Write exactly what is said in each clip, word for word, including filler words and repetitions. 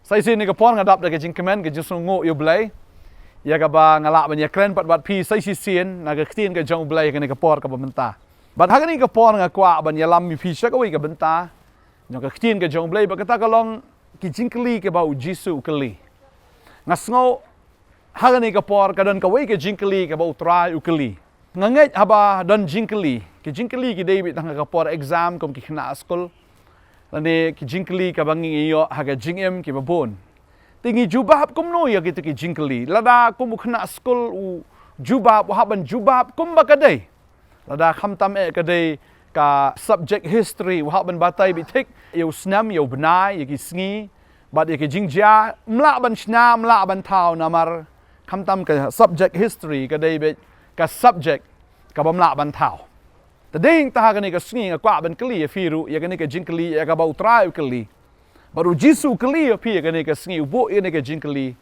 Sa shisien kane ka por nga dap da ka jingkmen, ka jingsngewnguh ïa U Blei, ïa kaba nga lah ban ïakren pat bad phi sa shisien na ka ktien ka jong U Blei ha kane ka por kaba mynta. Bad ha kane ka por nga kwah ban ïalam ïa phi sha kawei ka bynta jong ka ktien ka jong U Blei, bad kata ka long ki jingkylli kiba U Jisu u kylli. Nga sngew ha kane ka por ka don kawei ka jingkylli kaba U Trai u kylli. Nga ngeit haba don jingkylli, ki jingkylli ki dei beit tang ha ka por exam kum ki khynnah skul, lane ki jingkylli kaba ngi ïoh ha ka jingim kiba bun. Te ngi jubab kumno ïa kita ki jingkylli? Lada kum u khynnah skul u jubab, u hap ban jubab kumba ka dei. Lada khamtam eh ka dei ka subject history, u hap ban batai beit thik ïa u snem, ïa u bnai, ïa ki sngi, bad ïa ki jingjia, ym lah ban shna, ym lah ban thaw namar khamtam ka subject history ka dei beit ka subject kaba ym lah ban thaw. Te dei hangta ha kane ka sngi nga kwah ban kylli ïa phi ruh ïa kane ka jingkylli ïa kaba U Trai u kylli. Bad U Jisu u kylli ïa phi ïa kane ka sngi, u buh ïa kane ka jingkylli.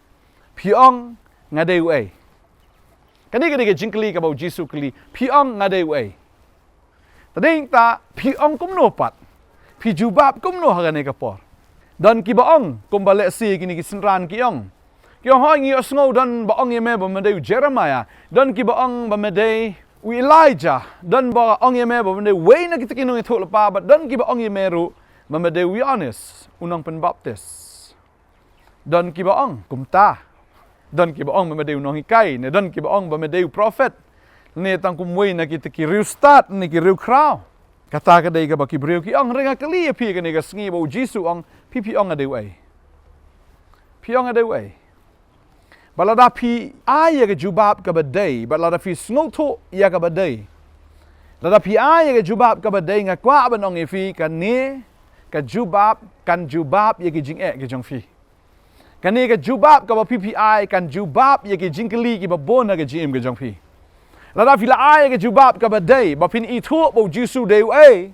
Phi ong nga dei uei? Kane ka dei ka jingkylli kaba U Jisu u kylli. Phi ong nga dei uei? Te dei hangta phi ong kumno pat? Phi jubab kumno ha kane ka por? Don kiba ong kumba lehse kine ki synran ki ong. Ki ong, hooid ngi ïohsngew don ba ong ïa me ba me dei u Jeremiah. Don kiba ong ba me dei u Elijah. Don ba ong ïa me ba me dei uwei na kita ki nongïathuhlypa, bad don kiba ong ïa me ruh ba me dei u Ïoannis u nongpynbaptis. Don kiba ong kumta. Don kiba ong ba me dei u nonghikai, ne don kiba ong ba me dei u prophet, ne tang kum uwei na kita ki riewstad ne ki riewkhraw. Kata ka dei kaba ki briew ki ong. Hynrei nga kylli ïa phi kane ka sngi ba U Jisu u ong, phi, phi ong nga dei uei? Phi ong nga dei uei? Bad lada phi ai ïa ka jubab kaba dei, bad lada phi sngewthuh ïa kaba dei, lada phi ai ïa ka jubab kaba dei, nga kwah ban ong ïa phi kane ka jubab kan jubab ïa ki jingeh ki jong phi. Kane ka jubab kaba phi phi ai kan jubab ïa ki jingkylli kiba bun ha ka jingim ka jong phi. Lada phi la ai ïa ka jubab kaba dei, ba phin ithuh ba U Jisu dei uei,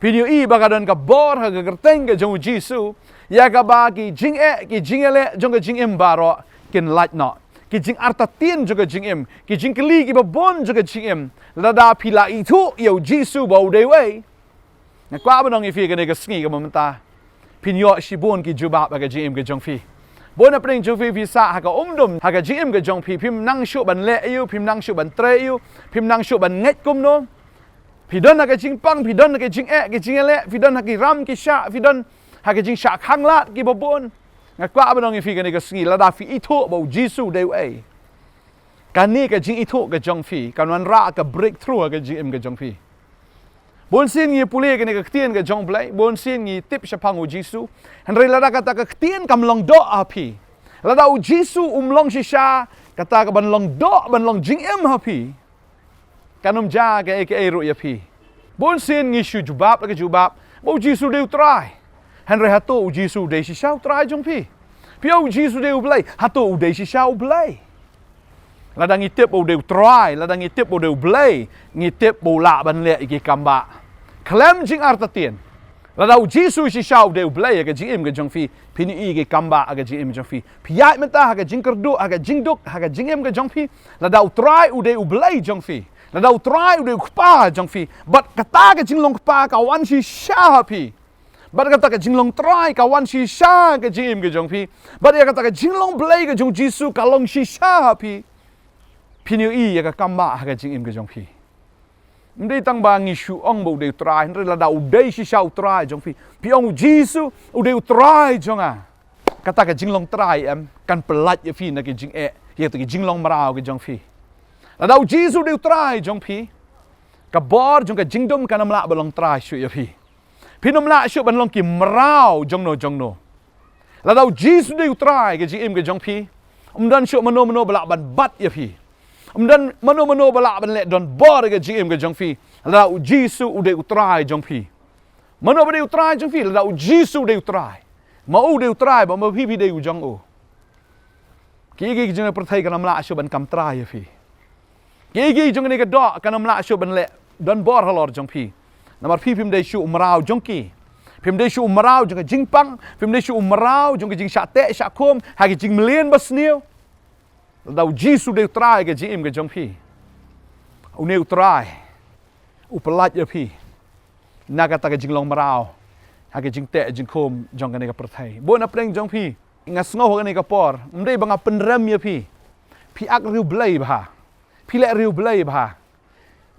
phin ïohi ba ka don ka bor ha ka kyrteng ka jong U Jisu ïa kaba ki jingeh ki jingïaleh jong ka jingim baroh kin lait noh. Ki jingartatien jong ka jingim, ki jingkylli kiba bun jong ka jingim, lada phi la ithuh ïa U Jisu ba u dei uei, nga kwah ban ong ïa phi kane ka sngi kaba mynta, phin ïoh shibun ki jubab ha ka jingim ka jong phi. Bun na pdeng jong phi phi sah ha ka umdum ha ka jingim ka jong phi, phim nang shuh ban leh aiu, phim nang shuh ban trei aiu, phim nang shuh ban ngeit kumno. Phi don ha ka jingpang, phi don ha ka jingeh ki jingïaleh, phi don ha ki ram ki shah, phi don ha ka jingshah khanglad kiba bun. Nga kwah ban ong ïa phi kane ka sngi, lada phi ithuh ba U Jisu dei uei, kane ka jingithuh ka jong phi kan wanrah ka breakthrough ha ka jingim ka jong phi. Bun sien ngi pule kane ka ktien ka jong U Blei, bun sien ngi tip shaphang U Jisu. Hynrei lada kata ka ktien kam long doh ha phi, lada U Jisu um long shisha kata kaban long doh, ban long jingim ha phi, kan ym jia kaei kaei ruh ïa phi. Bun sien ngi shu jubab la ka jubab ba U Jisu dei U Trai. Hynrei hato U Jisu u dei shisha U Trai jong phi? Phi ong U Jisu dei U Blei, hato u dei shisha U Blei? Lada ngi tip ba u dei U Trai, lada ngi tip ba u dei U Blei, ngi tip ba u lah ban leh ïa ki kambah khlem jingartatien. Lada U Jisu shisha u dei U Blei ha ka jingim ka jong phi, phin ïohi ki kambah ha ka jingim jong phi. Phi ïaid mynta ha ka jingkyrduh, ha ka jingduk, ha ka jingim ka jong phi. Lada U Trai u dei U Blei jong phi, lada U Trai u dei U Kpa jong phi, bad kata ka jinglong kpa ka wan shisha ha phi, bad kata ka jinglong trai ka wan shisha ha ka jingim ka jong phi, bad ïa kata ka jinglong Blei ka jong U Jisu ka long shisha ha phi, phin ïohi ïa ka kambah ha ka jingim ka jong phi. Ym dei tang ba ngi shu ong ba u dei U Trai, hynrei lada u dei shisha U Trai jong phi, phi ong U Jisu u dei U Trai jong nga, kata ka jinglong trai, em, kan pyllait ïa phi na ki jingeh, ïa kata ki jinglong mraw ki jong phi. Lada U Jisu u dei U Trai jong phi, ka bor jong ka jingdum kan ym lah ban long trai shuh ïa phi. Phin ym lah shuh ban long ki mraw jongno jongno. Lada U Jisu u dei U Trai ka jingim ka jong phi, ym don shuh mano mano ba lah ban bat ïa phi. Ym don mano mano ba lah ban leh donbor ïa ka jingim ka jong phi, lada U Jisu u dei U Trai jong phi. Mano ba dei U Trai jong phi? Lada U Jisu u dei U Trai. Ma u dei U Trai bad ma phi phi dei u jong u, kiei kiei ki jong ka pyrthei kan ym lah shuh ban kam trai ïa phi. Kiei kiei ki jong kane ka doh kan ym lah shuh ban leh donbor halor jong phi. Namar phi phim dei shuh u mraw jong ki. Phim dei shuh u mraw jong ka jingpang, phim dei shuh u mraw jong ka jingshah teh shah khum ha ka jingmlien basniew. Lada U Jisu u dei U Trai ka jingim ka jong phi, une U Trai u pyllait ïa phi na kata ka jinglong mraw ha ka jingteh jingkhum jong kane ka pyrthei. Bun na pdeng jong phi Nga sngew ha kane ka por, ym dei ba nga pynrem ïa phi. Phi ak riewblei bha. Phi leh riewblei bha.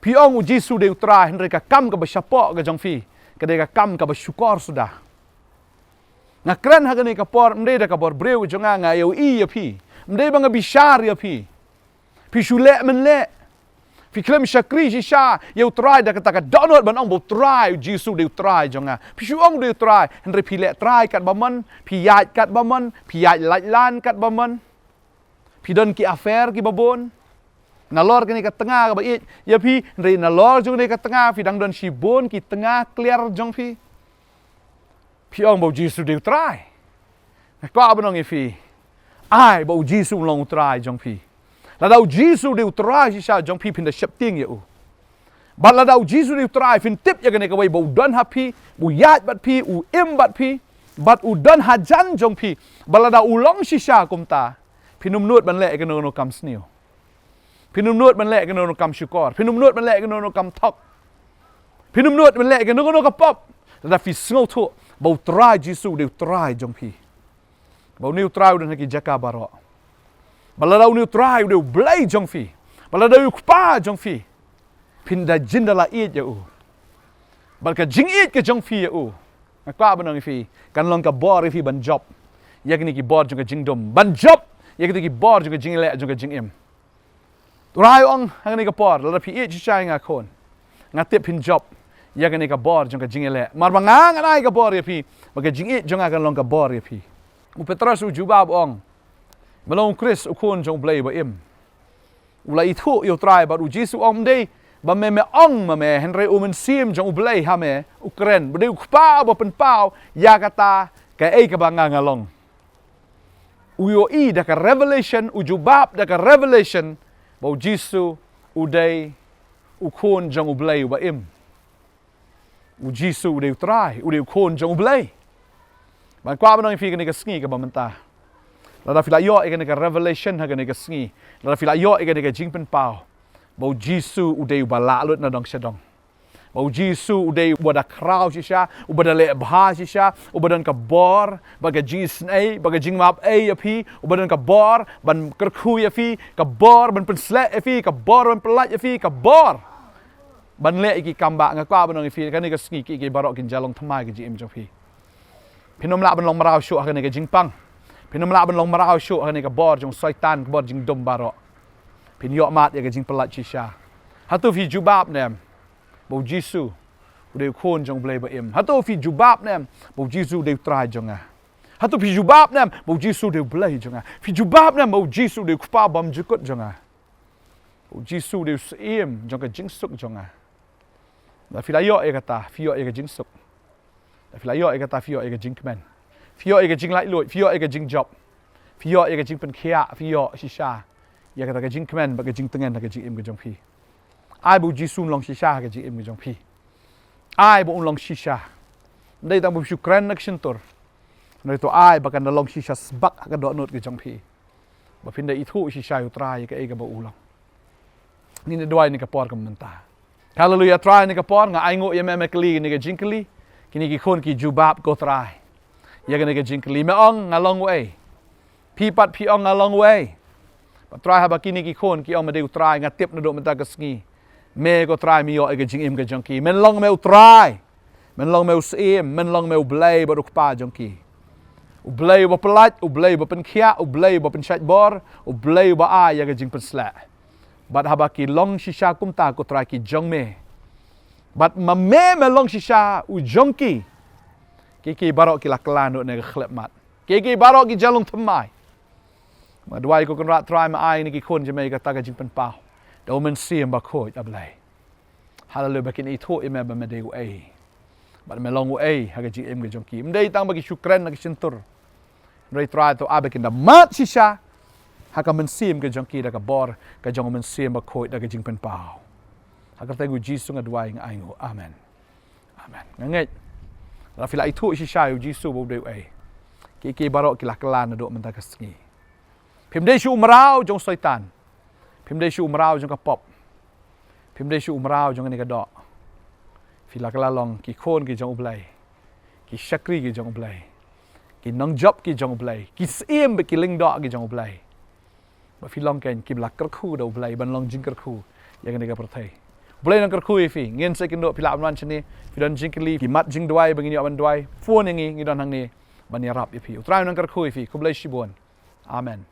Phi ong u Jisu dei u Trai, hynrei ka kam kaba shapoh ka jong phi ka dei ka kam kaba shukor suda. Nga kren ha kane ka por, ym dei da ka bor briew jong nga, nga ïohi ïa phi. Ym dei ba nga bishar ïa phi. Phi shu leh mynleh. Phi khlem shakri shisha ïa u Trai da kata ka dohnud ban ong ba u Trai, u Jisu dei u Trai jong nga. Phi shu ong u dei u Trai, hynrei phi leh trai katba mon, phi ïaid katba mon, phi ïaid laitlan katba mon. Phi don ki affair kiba bun. Nalor kane ka tnga kaba ïeit ïa phi, hynrei nalor jong kane ka tnga phi dang don shibun ki tnga kliar jong phi. Phi ong ba u Jisu dei u Trai. Nga kwah ban ong ïa phi, ai ba u Jisu un long u Trai jong phi. Lada u Jisu dei u Trai shisha jong phi, phin da sheptieng ïa u. Bad lada u Jisu dei u Trai, phin tip ïa kane kawei, ba u don ha phi, ba u ïaid bad phi, u im bad phi, bad u don hajan jong phi. Bad lada u long shisha kumta, phin ym nud ban leh ïa kano kano kam sniew. Phin ym nud ban leh ïa kano kano kam shukor. Phin ym nud ban leh ïa kano kano kam thok. Phin ym nud ban leh ïa kano kano ka pop. Lada phi sngewthuh ba u Trai Jisu u dei u Trai jong phi. Ba une u Trai u don ha ki jaka baroh. Ba lada une u Trai u dei u Blei jong phi. Ba lada u Kpa jong phi. Phin da jin da la ïeit ïa u. Bad ka jingïeit ka jong phi ïa u, nga kwah ban ong ïa phi, kan long ka bor ïa phi ban jop ïa kine ki bor jong ka jingdum, ban jop ïa kine ki bor jong ka jingïaleh jong ka jingim. U Trai u ong ha kane ka por, lada phi ïeit shisha ïa nga khun, nga tip phin jop ïa kane ka bor jong ka jingïaleh. Namar ba nga ngan ai ka bor ïa phi, ba ka jingïeit jong nga kan long ka bor ïa phi. U Petros u jubab u ong, me long u Khrist, u Khun jong u Blei ba im. U la ithuh ïa u Trai bad u Jisu u ong, ym dei ba me me ong ma me, hynrei u Mynsiem jong u Blei ha me u kren. Ba dei u Kpa uba pynpaw ïa kata kaei kaba nga nga long. U ïohi da ka revelation, u jubab da ka revelation ba u Jisu u dei u Khun jong u Blei uba im. U Jisu u dei u Trai, u dei u Khun jong u Blei. Bad nga kwah ban ong ïa phi kane ka sngi kaba mynta, lada phi la ïoh ïa kane ka revelation ha kane ka sngi, lada phi la ïoh ïa kane ka jingpynpaw ba u Jisu u dei uba lah lut na dong sha dong. Ba u Jisu u dei uba da khraw shisha, uba da leh bha shisha, uba don ka bor, ba ka jingisynei, ba ka jingmap ei ïa phi, uba don ka bor ban kyrkhu ïa phi, ka bor ban pynshlur ïa phi, ka bor ban pyllait ïa phi, ka bor ban leh ïa ki kam ba nga kwah ban ong ïa phi kane ka sngi, ki, ki baroh kin ïa long thymmai ka jingim jong phi. Phin ym lah ban long mraw shuh ha kane ka jingpang. Phin ym lah ban long mraw shuh ha kane ka bor jong Soitan, ka bor jingdum baroh. Phin ïoh mad ïa ka jingpyllait shisha. Hato phi jubab ne em ba u Jisu u dei u Khun jong u Blei ba im? Hato phi jubab ne em ba u Jisu u dei u Trai jong nga? Hato phi jubab ne em ba u Jisu u dei u Blei jong nga? Phi jubab ne em ba u Jisu u dei u Kpa bymjukut jong nga? U Jisu u dei u Syiem jong ka jingsuk jong nga. Lada phi la ïoh ïa kata, phi ïoh ïa ka jingsuk. Lada phi la ïoh ïa kata, phi ïoh ïa ka jingkmen. Phi ïoh ïa ka jinglaitluid, phi ïoh ïa ka jingjop. Phi ïoh ïa ka jingpynkhiah, phi ïoh shisha ïa kata ka jingkmen bad ka jingtngen ha ka jingim ka jong phi. Ai ba u Jisu un long shisha ha ka jingim ka jong phi. Ai ba un long shisha. Ym dei tang ba phi shu kren na ka shyntur. Hynrei to ai ba kan da long shisha sbak ha ka dohnud ka jong phi. Ba phin da ithuh shisha ïa u Trai ïa kaei kaba u long. Ngin ïa duwai ha kane ka por kaba mynta. Haleluia, Trai, ha kane ka por nga ainguh ïa me, me kylli kine ki jingkylli. Kine ki khun ki jubab, ko Trai, ïa kane ka jingkylli. Me ong nga long uei? Phi pat phi ong nga long uei? Bad Trai, haba kine ki khun ki ong me dei u Trai, nga tip naduh mynta ka sngi me, ko Trai, me ïoh ïa ka jingim ka jong ki. Men long me u Trai. Men long me u Syiem, men long me u Blei bad u Kpa jong ki. U Blei uba pyllait, u Blei uba pynkhiah, u Blei uba pynshait bor, u Blei uba ai ïa ka jingpynshlur. Bad haba ki long shisha kumta, ko Trai, ki jong me. Bad ma me me long shisha u jong ki, ki, ki baroh ki la kylla noh na ka khyllipmat. Ki, ki baroh ki ïa long thymmai. Nga duwai, ko Kynrad Trai, me ai ïa kine ki khun jong me ïa kata ka jingpynpaw da u Mynsiem Bakhuid, A Blei. Haleluia, ba kin ithuh ïa me ba me dei uei bad me long uei ha ka jingim ka jong ki. Ym dei tang ba ki shu kren na ka shyntur. Hynrei Trai, to ai ba kin da mad shisha ha ka mynsiem ka jong ki da ka bor ka jong u Mynsiem Bakhuid da ka jingpynpaw. Ha ka kyrteng u Jisu nga duwai, nga ainguh. Amen. Amen. Nga ngeit lada phi la ithuh shisha ïa u Jisu ba u dei uei, ki, ki baroh ki la kylla naduh mynta ka sngi. Phim dei shuh u mraw jong u Soitan. Phim dei shuh u mraw jong ka pop. Phim dei shuh u mraw jong kane ka doh. Phi la kylla long ki khun ki jong u Blei, ki shakri ki jong u Blei, ki nongjop ki jong U Blei, ki syiem bad ki lyngdoh ki jong U Blei. Ba phi long kein kiba la kyrkhu da U Blei ban long jingkyrkhu ïa kane ka pyrthei. U Blei un nang kyrkhu ïa phi. Ngin sa ïakynduh, phi lah ban wan shane, phi don jingkylli, ki mat jingduwai ba ngin ïoh ban duwai, phone ïa ngi, ngi don hangne ban ïarap ïa phi. U Trai un nang kyrkhu ïa phi. Khublei shibun. Amen.